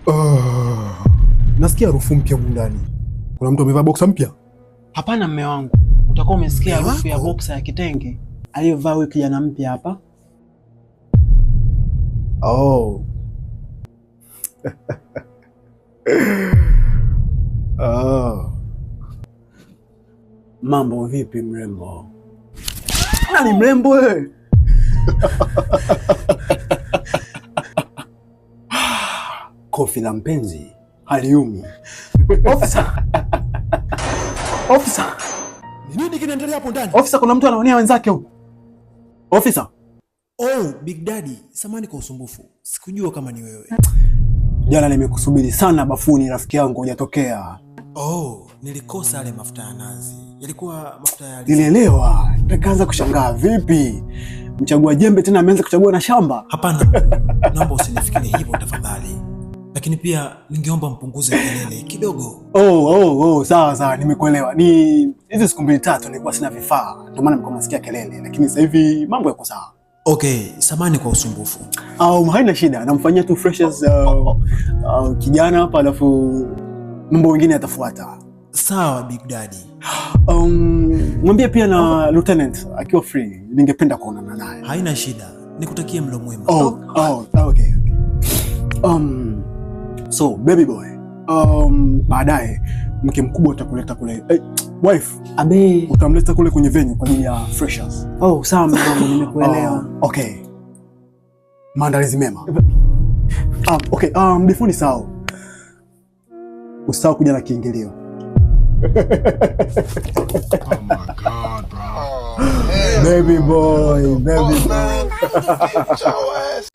Oh, nasikia harufu mpya humu ndani. Kuna mtu amevaa boksa mpya? Hapana mme wangu, utakuwa umesikia Mme harufu ya wako? boksa ya kitenge aliyovaa huyu kijana mpya hapa. Oh. Oh. Mambo vipi mrembo? Nani mrembo wewe? Kofi la mpenzi haliumi. Officer! Officer! Ni nini kinaendelea hapo ndani? Officer, kuna mtu anaonea wenzake huko. Officer, Oh, Big Daddy, samahani kwa usumbufu. Sikujua kama ni wewe. Jana nimekusubiri sana bafuni rafiki yangu, hujatokea. Oh, nilikosa yale mafuta ya nazi. Yalikuwa mafuta ya alizeti. Nilielewa, nikaanza kushangaa, vipi mchagua jembe tena ameanza kuchagua na shamba? Hapana, naomba usinifikirie hivyo tafadhali. Lakini pia ningeomba mpunguze kelele kidogo. Oh, sawa sawa, nimekuelewa. Ni hizi siku mbili tatu nilikuwa sina vifaa, ndio maana nilikuwa nasikia kelele, lakini sasa hivi mambo yako sawa. Okay, samahani kwa usumbufu. Au haina shida, namfanyia tu freshers kijana hapa, alafu mambo mengine yatafuata. Sawa Big Daddy. Mwambie pia na lieutenant akiwa free, ningependa kuonana naye. Haina shida. Nikutakie mlo mwema. Oh, okay. So baby boy, baadaye mke mkubwa utakuleta kule. Hey, wife, Abe. Utamleta kule kwenye venue kwa ajili ya freshers. Oh, sawa mdogo wangu, nimekuelewa. Oh, okay. Maandalizi mema. Okay, before nisahau. Usisahau kuja na kiingilio. Oh my God, bro. Baby boy, baby boy. Get your ass.